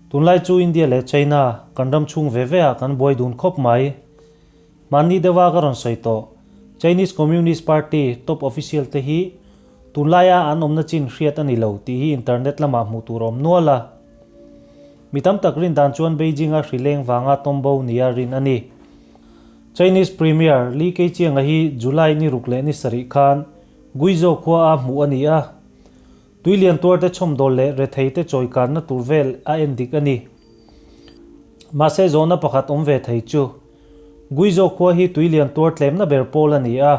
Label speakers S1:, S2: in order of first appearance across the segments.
S1: Tunlai chu India leh China kan ram chhung ve ve ah kan buai dun khawp mai. Mahni deuha ka rawn sawi tawh, Chinese Communist Party top official te hi tunlaia an awmna chin hriat a ni lo tih hi internet lamah hmuh tur a awm nual a. Mi tam tak rin dan chuan Beijing-a hri leng vanga tawmbo nia rin a ni. Chinese Premier Li Keqiang-a hi July ni ruk leh ni sarih khan Guizhou khua a hmuh a ni a. Tui lian tuar te chhawmdawl leh rethei te chawikarna tur vel a en dik a ni. Mahse zawhna pakhat awm ve thei chu, Guizhou khua hi tui lian tuar tlemna ber pawl a ni a,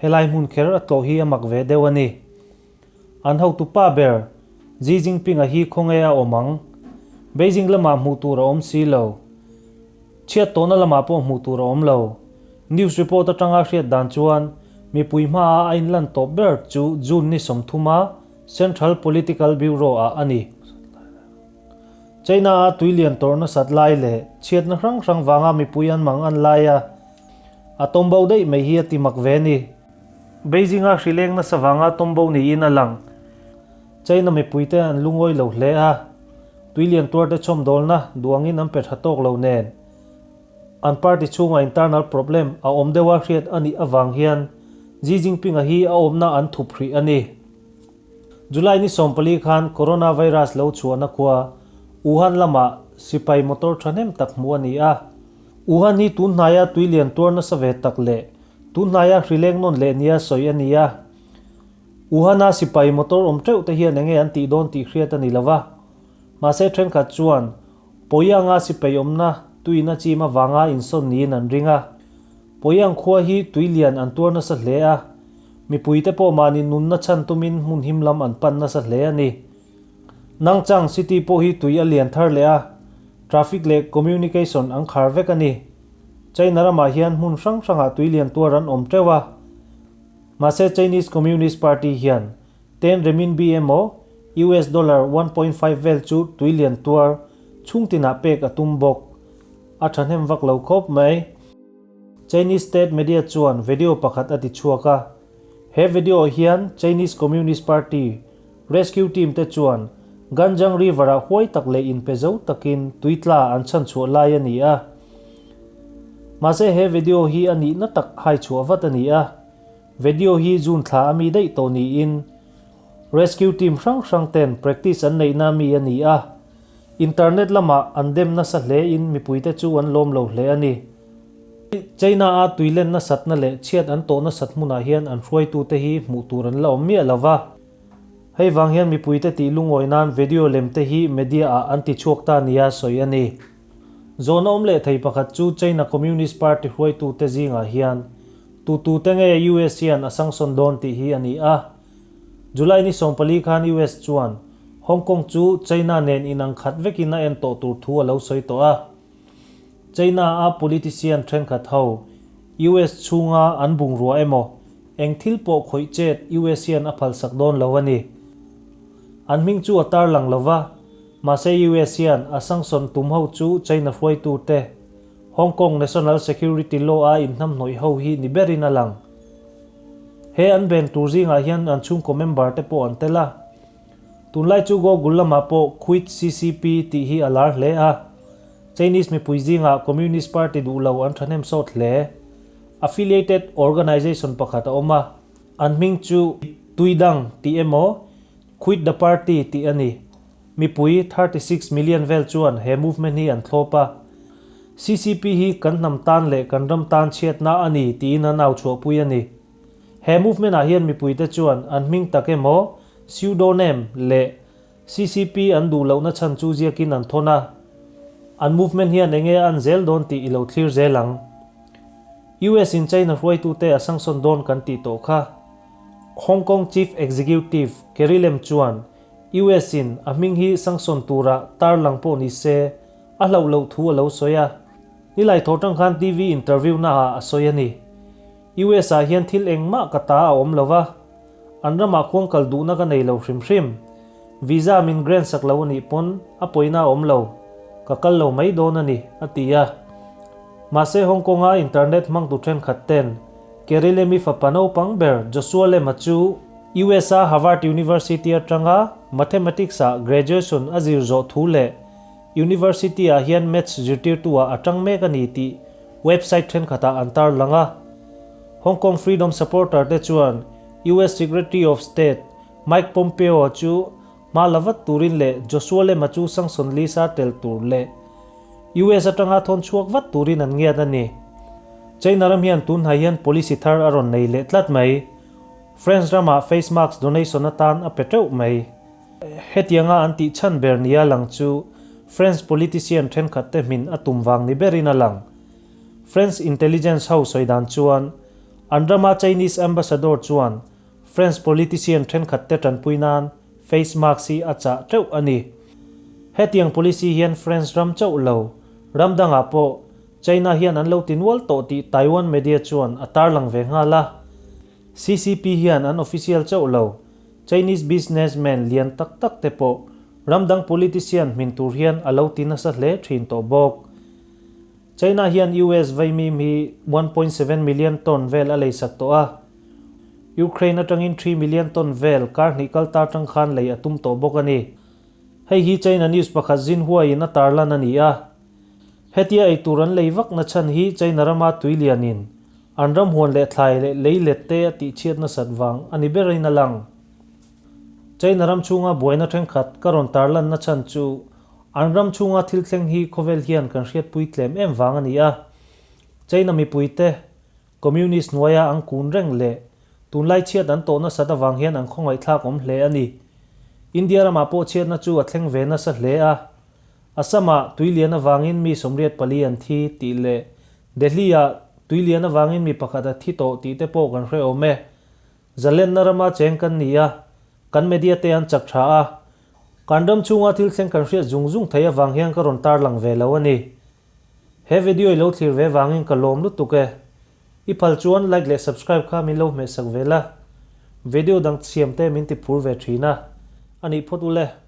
S1: helai hmun kher a tlawh hi a mak ve deuh a ni. An hotu pa ber, Xi Jinping-a hi khawnge a awm ang? Beijing lamah hmuh tur a awm si lo. Chhiat tawhna lamah pawh hmuh tur a awm lo. News report atanga hriat dan chuan mipui hmaah a inlan tawp ber chu June ni 30 a Central Political Bureau ah a ni. China-a tui lian tawrh nasat lai leh chhiatna hrang hrang vanga mipui an mang an lai a, a tawmbo daih mai hi a ti mak ve ni. Beijing-a hri leng nasa vanga tawmbo niin a lang. China mipuite an lungawi lo hle a, tuilian tuarte chhawmdawlna duangin an pe tha tawk lo nen. An party chhungah internal problem a awm deuha hriat a nih avang hian Xi Jinping-a hi a awmna an thup hrih a ni. July ni 14 khan coronavirus lo chhuahna khua Wuhan lamah sipai motor thahnem tak hmuh a ni a. Wuhan hi tun hnaia tuilian tuar nasa ve tak leh tun hnaia hrileng nawn leh nia sawi a ni a. Wuhan-a sipai motor awm teuh te hian enge an tih dawn tih hriat a ni lo va. Mahse thenkhat chuan Poyang-a sipai awmna tuina chim avanga insawn niin an ring a. Poyang khua hi tui lian an tuar nasa hle a, mipuite pawh mahni nunna chhan tumin hmun him lam an pan nasa hle a ni. Nangchang city pawh hi tui a lian thar leh a, traffic leh communication an khar vek a ni. China ramah hian hmun hrang hrangah tui lian tuar an awm teuh a. Mahse Chinese Communist Party hian 10 renminbi emaw US dollar 1.5 vel chu tui lian tuar chhung tinah pek a tum bawk. A thahnem vak lo khawp mai. Chinese state media chuan video pakhat a ti chhuak a. He video hian Chinese Communist Party rescue team te chuan Ganjiang River ah huai tak leh inpe zo takin tui tla an chhan chhuah lai a ni a. Mahse he video hi a nihna tak hai chhuah vat a ni a, video hi June thla a mi daih tawh niin rescue team hrang hrang ten practice an neihna mi a ni a, internet lamah an dem nasa hle in mipuite chu an lawm lo hle a ni. China a tuilen nasatna leh chhiat an tawh nasat hmunah hian an hruaitute hi hmuh tur an la awm miah lo va. Hei vang hian mipuite tih lungawi nan video lem te hi media ah an ti chhuak ta nia sawi a ni. Zawhna awm leh thei pakhat chu China Communist Party hruaitute zingah hian tutute nge US hian a sanction dawn tih hi a ni a. July ni 14 khan US chuan Hong Kong chu China nen inang khat vekin a en tawh tur thu a lo sawi tawh a. China a politician thenkhat ho US chhunga an bungrua emaw eng thil pawh khawih chet US hian a phalsak dawn lo a ni. An hming chu a tarlang lova. Mahse US hian a sanction tum ho chu China hruaitu te, Hong Kong National Security Law a inhnamhnawih ho hi ni berin a lang. He an ben tur zingah hian an chhungkaw member te pawh an tel a. Tunlai chu Google lamah pawh Quit CCP tih hi a lar hle a. Chinese mipui zingah Communist Party duh lo an thahnem sawt hle. Affiliated organization pakhat a awm a, an hming chu Tuidang tih emaw Quit the Party tih a ni. Mipui 36 million vel chuan he movement hi an thlawp a. CCP hi kan hnam tan leh kan ram tan chhiatna a ni tiin an au chhuahpui a ni. He movement ah hian mipuite chuan an hming tak emaw pseudonym leh CCP an duh lohna chhan chu ziakin an thawn a. An movement hian enge a an zel dawn tih i lo thlir zel ang. US in China hruaitute a sanction dawn kan tih tawh kha. Hong Kong Chief Executive Carrie Lam chuan US in a hming hi sanction tura tarlang pawh ni se a hlauh loh thu a lo sawi a. Nilai thaw tang khan TV interview naah a sawi a ni. US ah hian thil engmah ka ta a awm lo va, an ramah khuang kal duhna ka nei lo hrim hrim. Visa min grant sak lo a nih pawn a pawina a awm lo, ka kal lo mai dawn a ni, a ti a. Mahse Hong Kong a internet hmangtu thenkhat ten Carrie Lam-i fapa naupang ber Joshua Lam-a chu US-a Harvard University atanga Mathematics-ah graduation a zir zawh thu leh University-ah hian Maths zirtirtu-ah a tang mek a ni tih website thenkhatah an tarlang a. Hong Kong Freedom supporter te chuan US Secretary of State Mike Pompeo chu hma la vat turin leh Joshua Lem-a chu sanction list-a tel tur leh US atanga thawn chhuak vat turin an ngiat a ni. China ram hian tunhnai hian policy thar a rawn nei leh tlat mai. France ramah face mask donation atan a pe teuh mai. Hetianga an tih chhan ber nia lang chu French politician thenkhat te hmin a tum vang ni berin a lang. French intelligence ho sawi dan chuan an rama Chinese ambassador chuan French politician thenkhat te tanpui nan face mask hi a chah teuh a ni. Hetiang policy hian French ram chauh lo, ram dangah pawh China hian an lo ti nual tawh tih Taiwan media chuan a tarlang ve nghal a. CCP hian an official chauh lo, Chinese businessman lian tak tak te pawh ram dang politician hmin tur hian a lo ti nasa hle thin tawh bawk. China hian US vaimim hi 1.7 million ton vel a leisak tawh a, Ukraine atangin 3 million ton vel kar hnih kal ta atang khan lei a tum tawh bawk a ni. Hei hi China news pakhat Xinhua in a tarlan a ni a. Hetia ei tur an lei vak na chhan hi China rama tui lianin an ram huan leh thlai leh lei let te a tihchhiat nasat vang a ni berin a lang. China ram chhunga buaina thenkhat ka rawn tarlan na chhan chu an ram chhunga thil thleng hi khawvel hian kan hriatpui tlem em vang a ni a. China mipuite Communist hnuaia an kun reng leh tunlai chhiat an tawh nasat avang hian an khawngaihthlak awm hle a ni. India ramah pawh chhiatna chu a thleng ve nasa hle a. Assam-ah tuilian avangin mi 84 an thi tih leh Delhi-ah tuilian avangin mi pakhat a thi tawh tih te pawh kan hre awm e. Zalenna rama cheng kan ni a, kan media te an chak tha a. Kan ram chhunga thil thleng kan hriat zung zung thei avang hian ka rawn tarlang ve lo a ni. He video i lo thlir ve vangin ka lawm lutuk e. I phal chuan like leh subscribe kha min lo hmehsak ve la. Video dang siam te min ti phur ve thin a. A nih phawt ule.